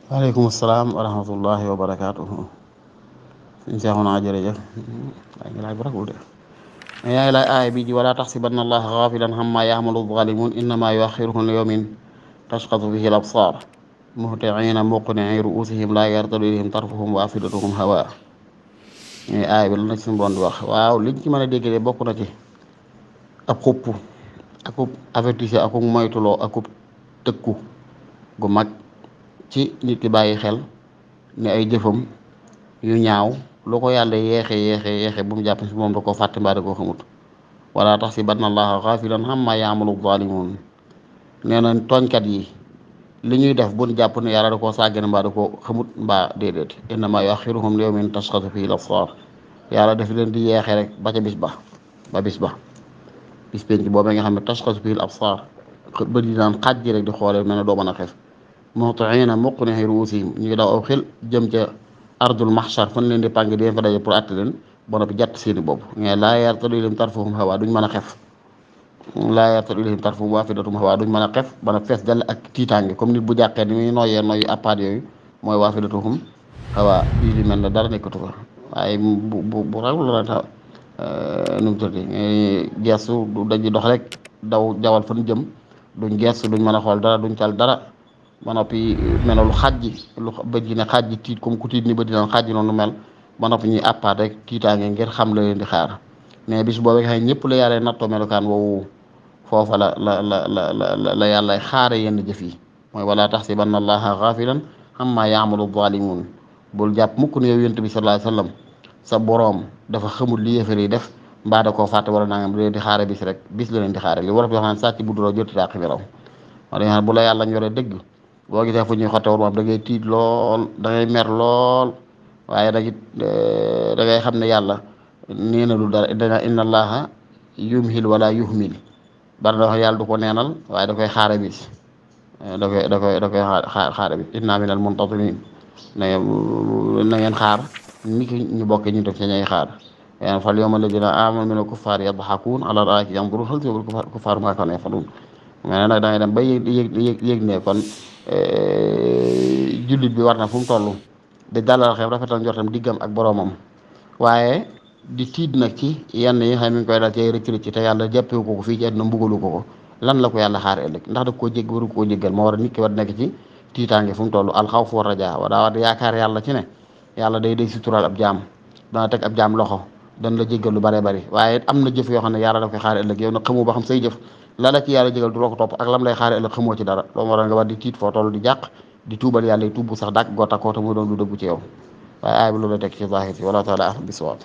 waaleykum salaam wa rahmatullahi wa barakaatuhu. suñ seexuna jërëjëf. yaa ngi laaj bu ragul de yaa ngi laaj aaya bi ji wala taxsibanna allaha gaafilan amma ya'malu zaalimuun innama yuaxiruhum li yawmin tashxasu fihi al absaar muhti'iina muqni'i ru'uusihim laa yartaddu ilayhim tarfuhum wa afidatuhum hawaa. aaya bi lan la ci suñu Boroom di wax waaw liñ ci mën a dégg de bokk na ci ab xupp akub avertise akub moytuloo akub tëkku gu mag ci nit ki bàyyi xel ne ay jëfam yu ñaaw lu ko yàlla yeexe bu mu jàpp si moom da koo fàtte mbaa da koo xamut wala taxsibanna allaha gaafilan ammaa ya'malu zaalimuun. nee na tooñkat yi li ñuy def bu ñu jàpp ne yàlla da koo sàggane mbaa da koo xamut mbaa déedéet innamaa yu'axxiruhum li yawmin tashxasu fiihi al-absaar. yàlla daf leen di yeexe rek ba ca bis ba bis penc boobee nga xam ne tashxasu fiihi al-absaar ba di naan xaj ji rek di xoolee mel ne doo mën a xef muhti'iina muqni'i ru'uusihim ñu ngi daw aw xel jëm ca ardul mahshar fan leen di pàng di leen fa daje pour àtte leen ba noppi jàtt seeni bopp mais laa yartaddu ilayhim tarfuhum hawaa duñ mën a xef laa yartaddu ilayhim tarfuhum wa afidatum hawaa duñ mën a xef ba noppi fees dell ak tiitaange comme nit bu jàqee ni muy nooyi appaat yooyu mooy wa afidatuhum hawaa bii di mel ne dara nekkatu fa waaye bu raglu la ta nu mu tudd gestu dañuy dox rek daw jawal fan jëm duñ gestu duñ mën a xool dara duñ tal dara ba noppi mel ne lu xajji lu bët ji ne xajji tiit comme ku tiit ni ba dina xajji noonu mel ba noppi ñuy àppaat rek tiitaange ngir xam la leen di xaar mais bis boobu nga xam ne ñëpp la yàlla nattoo melukaan woowu foofa la yàlla xaare yenn jëf yi mooy wala taxsibanna allaha gaafilan ammaa ya'malu zaalimuun. bul jàpp mukk ne yow yonent bi sallallahu alayhi wasallam sa boroom dafa xamul li yéefar yi def mbaa da koo fàtte wala nangam da leen di xaare bis rek bis la leen di xaare li war a wax naan sàcc bu duroo joti daa xibiraw wala bu la yàlla ñoree dëgg boo gisee fu ñuy xotte war moom da ngay tiit lool da ngay mer lool waaye nag it da ngay xam ne yàlla nee na lu dara dana inna allaha yumhil wala yuhmil bari na wax yàlla du ko neenal waaye da koy xaare bis da koy xaare bis inna minal muntaziriin na ngeen xaar ni ki ñu bokk ñu def ci ñay xaar yan fal yawma alladina amanu mina kuffaar yadhakuun ala al-araa'iki yanzuruun hal thawaba al-kuffaar maa kaanu yaf'aluun mais nag da ngay dem ba yëg ne kon jullit bi war na fu mu toll di dalal xel rafetal njortam diggam ak boroomam waaye di tiit nag ci yenn yi nga xam ne mi ngi koy dal ci ay rëcc te yàlla jàppewu ko fii ci àdduna mbugalu ko lan la ko yàlla xaar ëllëg ndax da koo jégg waru koo jéggal moo war a nit ki war nekk ci tiitaange fu mu toll alxawfu wa rajaa wa daa war yaakaar yàlla ci ne yàlla day suturaal ab jaam dana teg ab jaam loxo dana la jéggal lu bare bari waaye am na jëf yoo xam ne yàlla daf koy xaar ëllëg yow nag xamu ba xam say jëf la ci yàlla jégal du la ko topp ak lam lay xaare ëllëg xamoo ci dara loolu moo tax nga war di tiit foo toll di jàq di tuubal yàlla tuub bu sax dàq gotta koota muy doon lu dëggu ci yow waaye aay bi loolu la teg ci zaahir si wala taala bisawab